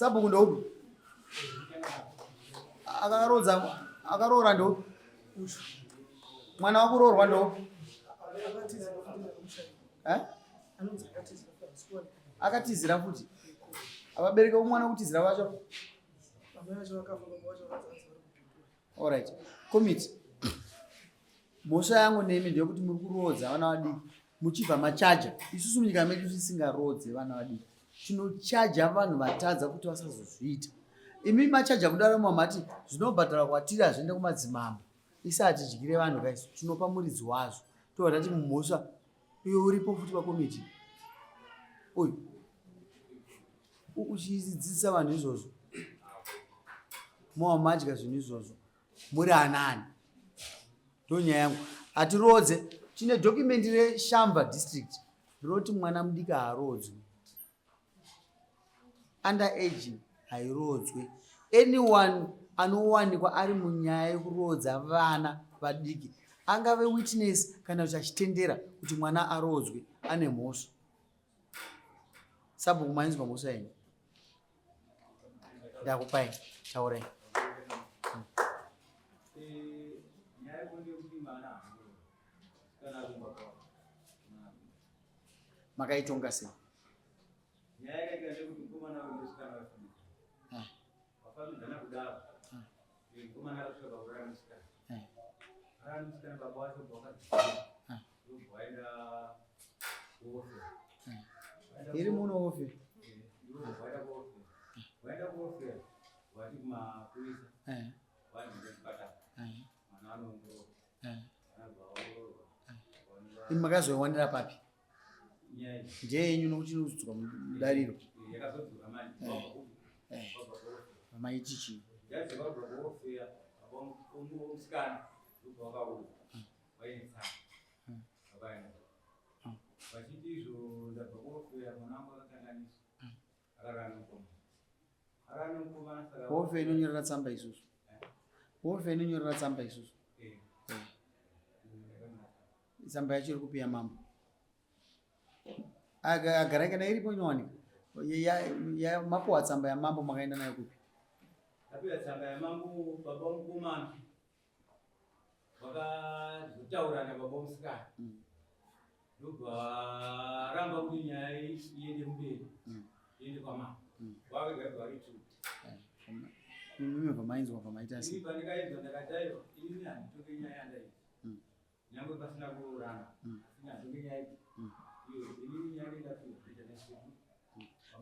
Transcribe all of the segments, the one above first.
Sabhuku ndoupi? Akaroodza akaroora ndoupi? Mwana wakuroorwa ndoupi? Eh? Akatizira futi. Ababereki vomwana kutizira vacho? Alright. Committee. Mhosva yangu nemi ndeyekuti muri kuroodza vana vadiki muchibva machaja. Isusu munyika medu tisingaroodze vana vadiki. Tinochaja vanhu vatadza kuti vasazozviita. Imi machaja kudaro mamati zvinobhadharwa kwatiri hazviende kumadzimambo. Isi hatidyire vanhu kaisu tinopa muridzi wazvo. Tobva tati mhosva uyo uripo futi pakomiti. Uyu uchidzidzisa vanhu izvozvo mova madya zvinhu izvozvo muri anani ndonyaya yangu hatiroodze tine document reshamva district rinoti mwana mudiki haaroodzwi under age hairoodzwe anyone anowanikwa ari munyaya yekuroodza vana vadiki angave witness kana kuti achitendera kuti mwana aroodzwe ane mhosva Sabhuku mainzwa mhosva yenyu. Ndakupai taurai. Makaitonga sei? Nyaya yakaitika ndekuti mukomana uyu musikana wafambidzana. Vafambidzana kudaro. Mukomana akasvika pakurara musikana. Arara musikana baba wacho bva Iri muno ofe. Imi makazoiwanira papi? Ndeyenyu nokuti inozodzoka mudariro. Maiti chii? Vachiti izvo ndabva kuofeya mwana wangu akakanganiswa akarara nemukomana arara nemukomana saka Hofe inonyorera tsamba isusu. Hofe inonyorera tsamba isusu. Tsamba yacho iri kupiya mambo. Agarai kana iripo inowanika. Mapuwa tsamba yamambo makaenda nayo kupi? Tapiwa tsamba yamambo baba mukomana vakazotaura nababa musikana mm. ndobva varamba kuti nyaya iende mberi mm. iende kwamama mm. vavega vari tu eh, imimi bva mainzwa bva maita sei pandikainzwa ndakati aiwa inini handitoke nyaya yandaita nyangwe pasina kuroorana asi handitoke nyaya iyo inini nyaya ndindakuita nesuku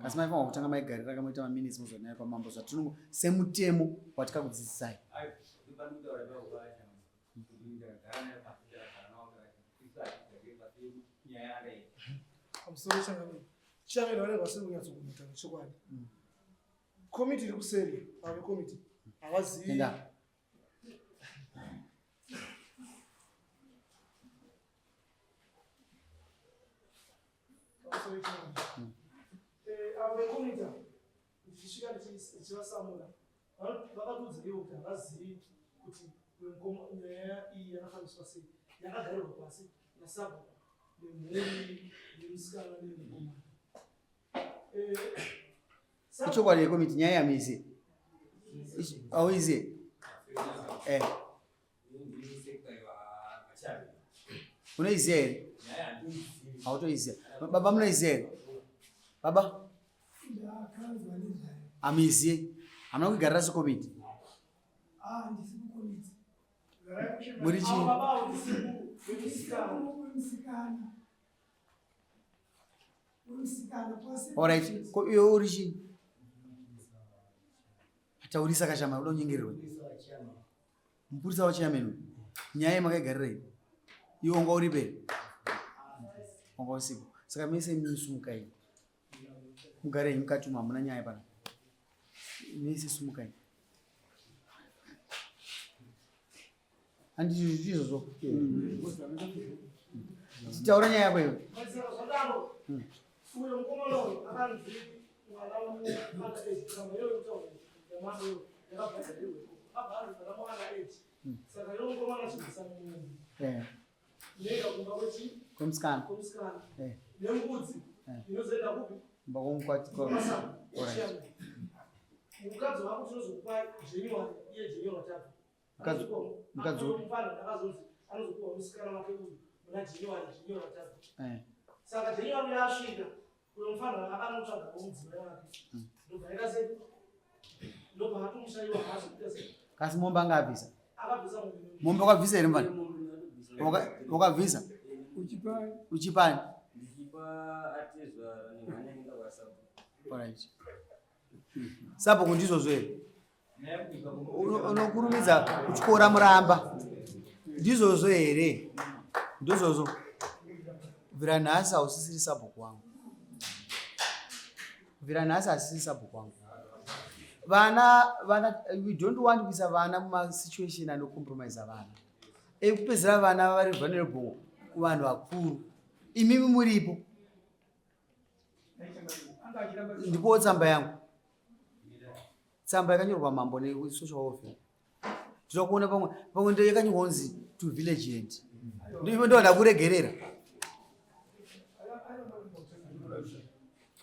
Asi maifanirwa kutanga maigarira kamoita maminitsi mozonaya kwamambo zvatinongo semutemo watikakudzidzisai. Pamusoro changamire. Changamire vanenge vasiri kunyatsokuita chokwadi. Komiti iri kuseri, ava vekomiti havazivi. Enda. Avo vekomita ndichisvika ndichivasamura vakatiudza ivo kuti havazivi kuti nyaya iyi yakafambiswa sei yakagarirwa pasi nasabhuku nemhuri nemusikana nemukomana Ichokwadi yekomiti nyaya yamuiziye auiziye eh. Unoiziva here? Hautoiziva. Baba munoiziva here? Baba? Hamuizive. Hamuna kuigarira sekomiti. Muri chii? Alright. Ko iwe uri chii? Taurisa kashama uda kunyengererwa. Mupurisa wachairman uyu. Nyaya yemakaigarira iyi. Iwe wanga uripo here? Wanga usipo. Saka mese imimi sumukai. Mugare henyu mukati umu hamuna nyaya pana. Mese sumukai. Handizvo izvozvo. Taura nyaya yako iwe. Uyo mukomana uyu akanzi mwana wemwana age tsamba iyoyo kutaura yamwana uyo yakabhadharirwa abva anzi mwana mwana age saka iwo mukomana achibvisa mumwe inoenda kumba kwechi kwemusikana kwemusikana nembudzi inozoenda kupi kumba kwomukwati. Mukadzi wako tinozokupa January, iye January tabva. Mukadzi- mukadzi upi? Mufana akazonzi anozopiwa musikana wake uyu muna January, January tabva. Saka January yasvika, uyo mufana akanotsvagawo mudzimai wake. Ndobva aita sei? Ndobva atomushaiwa hazo kuita sei? Kasi mombe anga abvisa? Akabvisa mombe. Mombe wakabvisa here mufana? Wakabvisa? Uchipa Uchipani? Ndichipa atezvara nehanya nenda kwasabu. Alright. Sabhuku ndizvozvo here? Unokurumidza kutyora muramba. Ndizvozvo here? Ndizvozvo. Kubvira nhasi hausisiri sabhuku wangu. Kubvira nhasi hasisiri sabhuku wangu. Vana, vana, we don't want kuisa vana mumasituation anocompromise vana. Ekupedzera vana vari vulnerable kuvanhu vakuru. Imimi muripo. Ndipowo tsamba yangu. Tsamba yakanyorwa mambo nesocial welfare. Tinoda kuona pamwe pamwe ndo yakanyorwa kunzi to village head. Ndivo ndo ndakuregerera.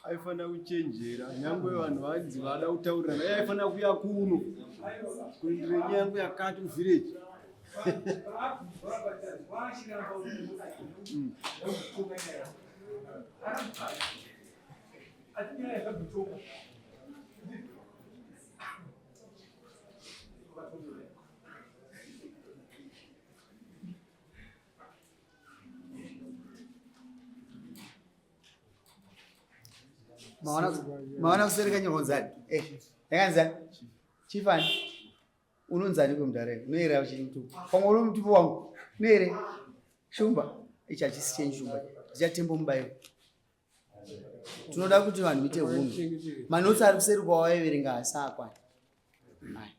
Aifanira kuchenjera nyangwe vanhu vanzi vada kutaurirana, iye aifanira kuuya kuno kuindire nyaya yangu yakati kuvillage. Maona kuseri kanyorwa nzani? Yakanzani? Chifani. Unonzani kwemudhara? Unoera uchimutupo. Pamwe uri mutupo wangu. Unoere? Shumba. Ichi hachisi chenyu shumba. Ndichatembo mubairo. Tinoda kuti vanhu muite hunhu. Manotsi ari kuseri kwawaiverenga haasi akwana. Mai.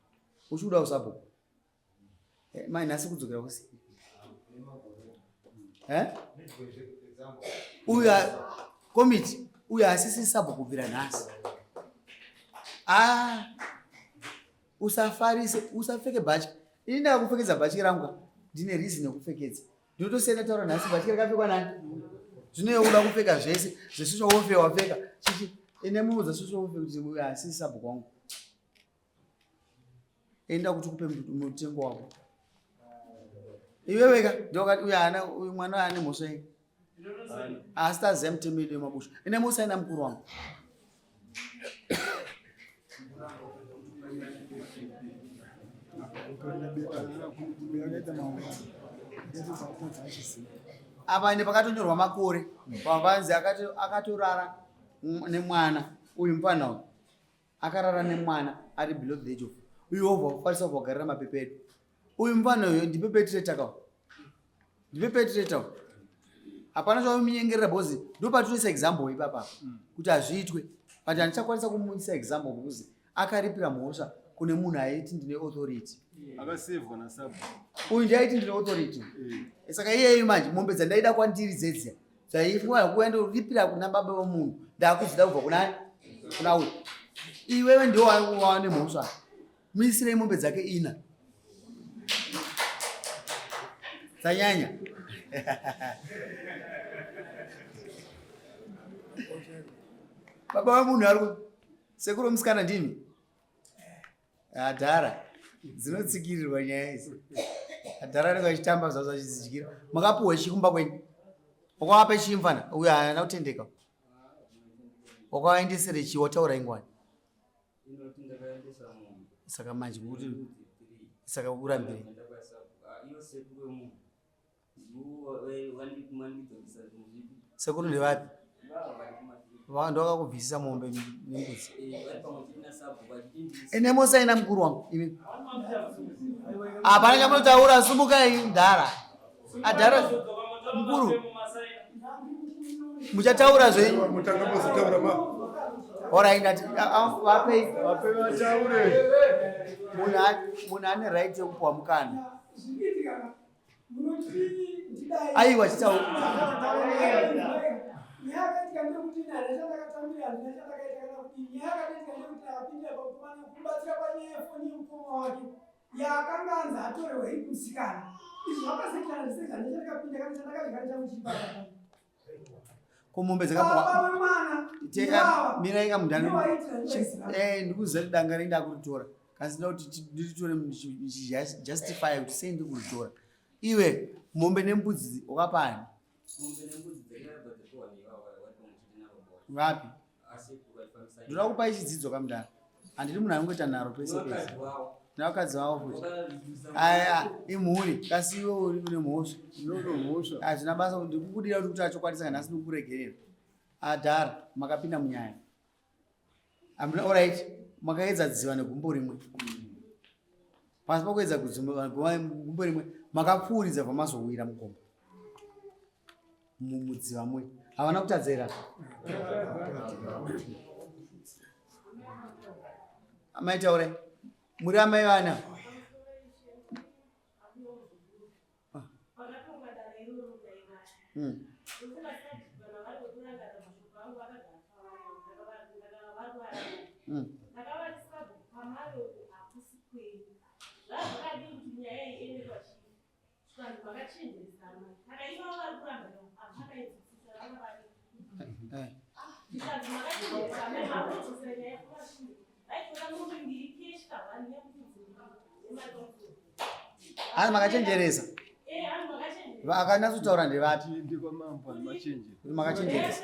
Uchikuda usabhuku. Mai nhasi kudzokera kusi. Uyu komiti uyu hasisi sabhuku kubvira nhasi. Usafarise, usapfeke bhachi. Ini ndakakupfekedza bhachi rangu ka. Ndine reason yekupfekedza. Ndinotosiyana taura nhasi bhachi rakapfekwa nani? Zvino iwe uda kupfeka zvese, zvesocial welfare wapfeka. Chichi, ine muudza social welfare kuti uyu hasisi sabhuku wangu. Enda kuti kupe mutengo wako. Iwewe ka, ndokati uyu haana, uyu mwana ane mhosva iyi. Asi taziva mitemo yedu yemabushu. Ine mhosva ina mukuru wangu. Apa ine pakatonyorwa makore. Pavanzi akatorara nemwana uyu mufana uyu. Akarara nemwana ari below the age of uyu wobva kufarisa kubva kugarira mapepa edu. Uyu mufana uyu ndipepetireta ka. Ndipepetireta. Hapana chaumunyengerera because ndopatinoisa example ipapa kuti hazviitwe. But handichakwanisa kumuisa example because akaripira mhosva kune munhu aiti ndine authority. Akasevwa nasabu. Uyu ndiye aiti ndine authority. Saka iyeyu manje mombe dzandaida kwandiri dzedziya. Dzaifanira kuuya ndoripira kuna baba vemunhu. Ndakudzida kubva kuna ani? Kuna uyu. Iwewe ndiwe waane mhosva. Muisirei mombe dzake ina. Dzanyanya. Baba vemunhu ari sekuru musikana ndimi. Adhara dzinotsikirirwa nyaya idzi. Adhara anenge achitamba zvazvo achidzidyira. Makapuhwa chii kumba kwenyu? Wakavapa chii mfana? Uyu haana kutendeka. Wakavaendesere chii? Wataura ingwani. Saka manje kuti saka urambire. Sekuru ndevapi? Ndovakakubvisisa mombe nembudzi. Ene mosaina mukuru wangu imi. Hapana chamunotaura, sumukai mdhara. Adhara mukuru. Muchataura zvenyu. Mutanga mozotaura ma. Alright, ndati, vapei. Vapei vataure. Munhu ane right yekupuwa mukana. Aiwa, chitaura. Ko mombe dzakapuwa mirai kamudhani eh, ndikuziva kuti danga rei ndakuritora kasi nda kuti ndiritore justify kuti sei ndikuritora. Iwe mombe nembudzi wakapani? Vapi? Ndoda kupa chidzidzo kamudhara. Handidi munhu anongoita nharo pese pese. Nevakadzi vavo futi. Aya imhuri kasi iwe uri une mhosva. Hazvina basa kuti ndikukudira kuti kuti chokwadi saka nhasi ndikukuregerera. Adhara makapinda munyaya. Amuna alright makaedza dziva negumbo rimwe. Pasi pakuedza kudzimba gumbo rimwe makapfuuridza pamazowira mugomba. Mumudziva mwe. Havana kutadza here? Amai taurai. Muri amai vana. Hayi makachenjeresa. Vakanatsotaura ndevapi? Kuti makachenjeresa.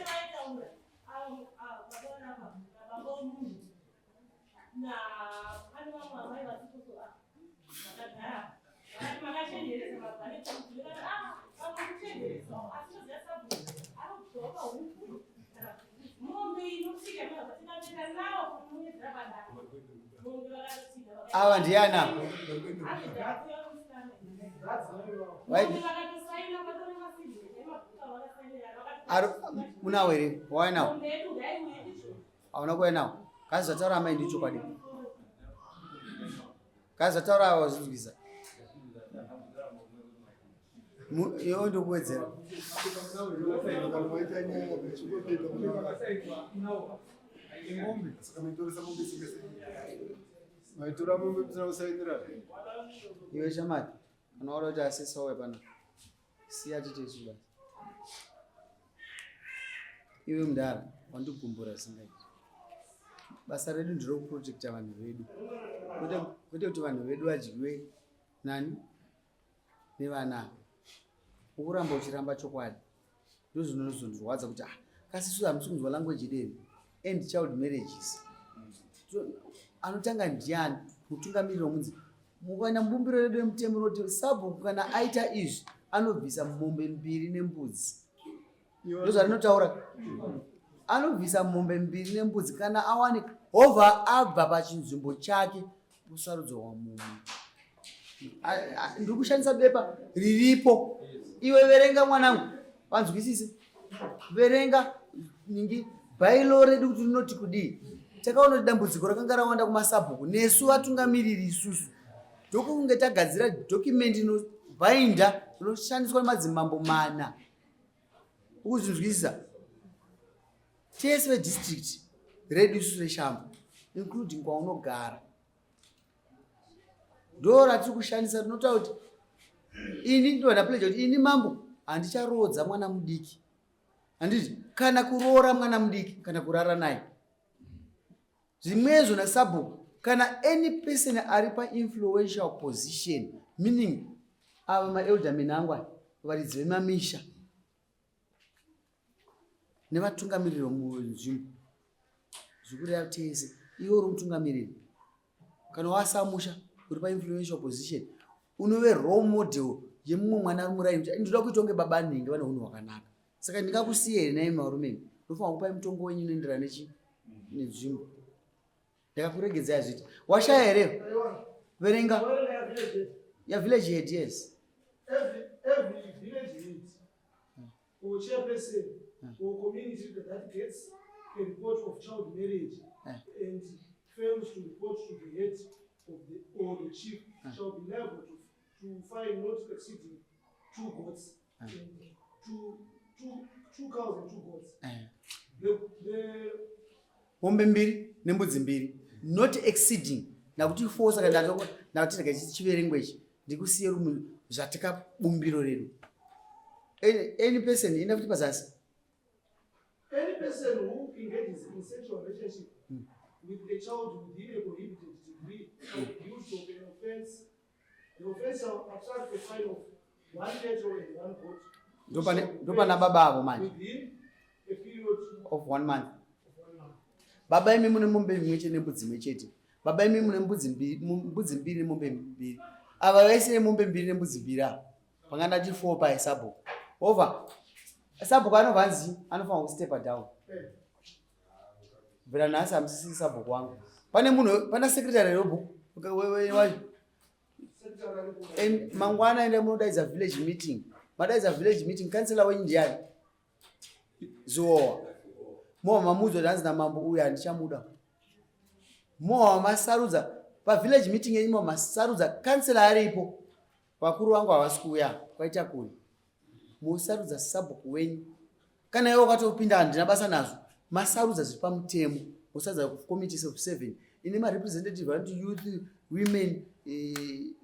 Ava ndiani ava? Munawo here? Wainawo? Hauna kuuya nawo? Kasi zvataura amai ndichokwadi. Kasi zvataura ava wazvinzwisa. Iwe ndokuwedzera. Maitora mombe musina kusainira. Iwe shamari, kana wada kuti asisa uye pana. Siya tite isu basi. Iwe mudhara wandigumbura zvisingaiti. Basa redu nderokuprotecta vanhu vedu. Kwete kwete kuti vanhu vedu vadyiwe nani nevana ava. Ukuramba uchiramba chokwadi. Ndozvinozondirwadza kuti ah kasi isu hamusi kunzwa language yedu here? End child marriages. Anotanga ndiani? Mutungamiriri womunzi. Mukaenda mubumbiro redu remutemo rinoti sabhuku kana aita izvi anobvisa mombe mbiri nembudzi. Ndozvarinotaura. Anobvisa mombe mbiri nembudzi kana awanika hovha abva pachinzvimbo chake usarudzo wamumwe. Ndiri kushandisa bepa riripo. Iwe verenga mwanangu, vanzwisise. Verenga ningi bailo redu kuti rinoti kudii. Takaona kuti dambudziko rakanga rawanda kumasabhuku nesu vatungamiriri isusu. Ndokunge tagadzira document inobhainda inoshandiswa nemadzimambo mana. Ukuzvinzwisisa? Tese vedistrict redu isusu reShamva including kwaunogara. Ndo ratiri kushandisa rinotaura kuti ini ndinoda pledge kuti ini mambo handicharoodza mwana mudiki. Handiti kana kuroora mwana mudiki kana kurara naye. Zvimwezvo nasabhuku kana any person ari painfluential position meaning ava maelderman angu aya varidzi vemamisha nevatungamiriri vemunzvimbo zvikureva tese iwe uri mutungamiriri kana wasamusha uri painfluential position unove role model yemumwe mwana ari muraini kuti ndinoda kuita kunge baba nhingi vane unhu hwakanaka saka ndingakusiye here naimi varume imi ndofanira kupai mutongo wenyu unoenderana nechi nenzvimbo ndakakuregedzai hazviiti washaya here verenga ya village head yes Every village head or chairperson or community leader that gets a report of child marriage and fails to report to the head of the or the chief shall be liable to fine not exceeding 2 goats and two cows and 2 goats. Mombe mbiri nembudzi mbiri not exceeding ndakuti four saka ndakuti rega chiverengwe ichi ndikusiye rumu zvatikabumbiro redu any person enda futi pazasi. in sexual relationship with a child within a prohibited degree shall be guilty of an offense. The offense shall attract a fine of one cattle and one goat. Ndopana baba avo manje. Within a period of one month. Of one month. Baba imi mune mombe imwe chete nembudzi imwe chete. Baba imi mune mbudzi mbiri, mbudzi mbiri nemombe mbiri. Ava vese mombe mbiri nembudzi mbiri ava. Panga ndati 4 pa sabhuku. Over. Sabhuku anobva anzi anofanira kustepa down. Bvira nhasi hamusisiri sabhuku wangu. Pane munhu, pana secretary webhuku wacho. And mangwana enda munodaidza village meeting. Madaidza village meeting, councillor wenyu ndiani? Zuowa. Mowa mamudzo kuti hanzi namambo uyu handichamuda. Mowa masarudza pa village meeting yenyu mowa masarudza councillor aripo. Vakuru vangu havasi kuuya kwaita kuri. Mosarudza sabhuku wenyu. Kana iwe wakatopinda handina basa nazvo. Masarudza zviri pamutemo. Mosarudza committee of 7 ine ma representative vanoti youth, women,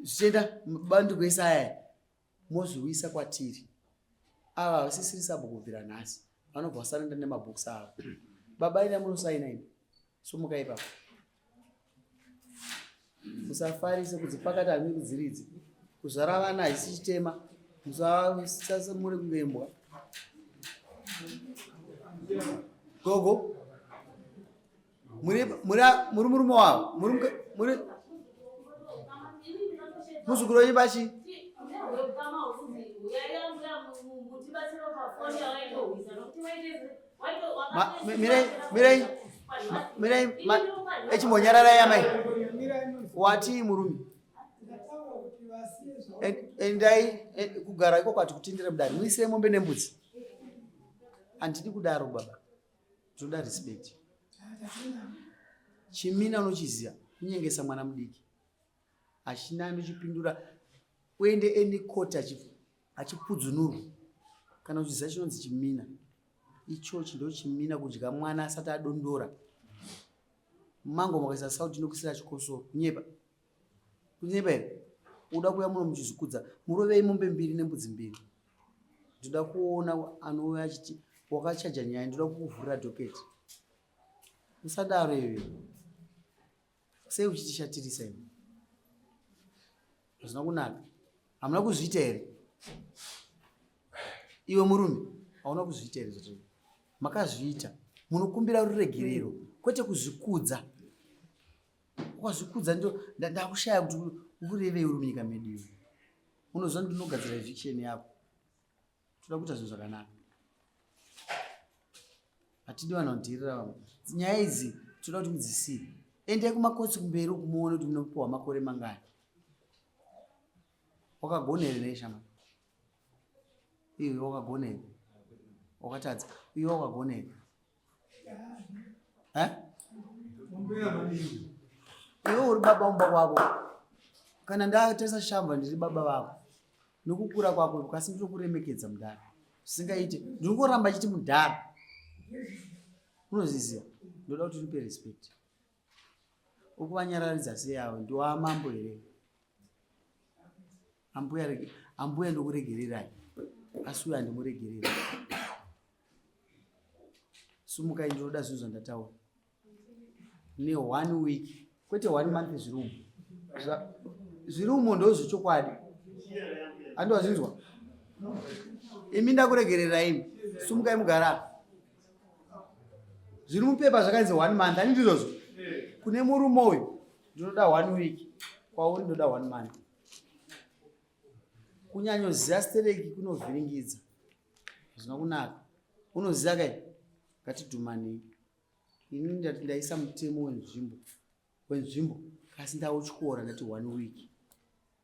zvichienda bandiko ese aya. Mozviuyisa kwatiri. Ava havasisiri sabhuku kubvira nhasi. Vanobva vasarenda nemabooks avo. Baba ina munosaina imi. Sumuka ipapo. Musafarise kudzipakata hamiri kudziridzi. Kuzvara vana haisi chitema. Musasamure kunge imbwa. Gogo. Muri muri muri murume wavo. Muri muri muzukuru wenyu bachi. Mirai mirai mirai echimbonyararai amai. Wati murume. Endai kugara iko kwati kutendera mudare. Muise mombe nembudzi. Handidi kudaro baba. Tinoda respect. Chimina unochiziva kunyengesa mwana mudiki. Hachina anochipindura uende any court achipudzunurwa. Kana uchiziva chinonzi chimina. Ichochi ndo chimina kudya mwana asati adondora. Mango makaisa sauti inokusira chikosoro. Kunyepa. Kunyepa here? Uda kuuya muno muchizvikudza. Murovei mombe mbiri nembudzi mbiri. Ndoda kuona anouya achiti wakachaja nyaya, ndoda kukuvhurira docket. Usadaro iwe. Sei uchitishatirisa iwe? Hazvina kunaka. Hamuna kuzviita here? Iwe murume, hauna kuzviita here zvatiri? Makazviita. Munokumbira ruregerero, kwete kuzvikudza. Wakazvikudza ndo ndakushaya kuti ukurevei uri munyika medu iwe. Unoziva ndinogadzira eviction yako. Toda kuita zvinhu zvakanaka. Hatidi vanhu vanodheerera vamwe. Nyaya idzi toda kuti mudzisiye. Endai kumakotsi kumberi uku muone kuti munopiwa makore mangani. Wakagona here nhai shama? Iwe wakagona here? Wakatadza. Iwe wakagona here? Eh? Iwe uri baba mumba kwako. Kana ndatarisa shamba ndiri baba vako. Nokukura kwako kasi ndinokuremekedza mudhara. Zvisingaite. Ndinongoramba chiti mudhara. Unozviziva. Ndoda kuti unipe respect. Ukuvanyararidza sei avo? Ndiwamambo here? Ambuya rege, ambuya ndokuregererai. Asi uyo handimuregereri. Sumukai ndinoda zvinhu zvandataura. Ne 1 week, kwete 1 month zviri umo. Zviri umo ndozvechokwadi. Handi wazvinzwa? Imi ndakuregererai imi. Sumukai mugara. Zviri mupepa zvakanzi 1 month, handi ndizvozvo? Kune murume uyu ndinoda 1 week, kwauri ndoda 1 month. Kunyanyoziva stereki kunovhiringidza. Hazvina kunaka. Unoziva kai? Ngatidhumanei. Ini ndati ndaisa mutemo wenzvimbo. Wenzvimbo kasi ndautyora ndati 1 week.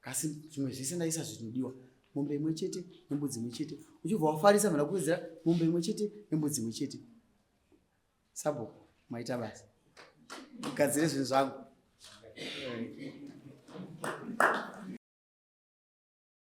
Kasi zvimwe zvese ndaisa zvinodiwa. Mombe imwe chete nembudzi imwe chete. Uchibva wafarisa mhana kuwedzera mombe imwe chete nembudzi imwe chete. Sabhuku maita basa. Gadzire zvinhu zvangu.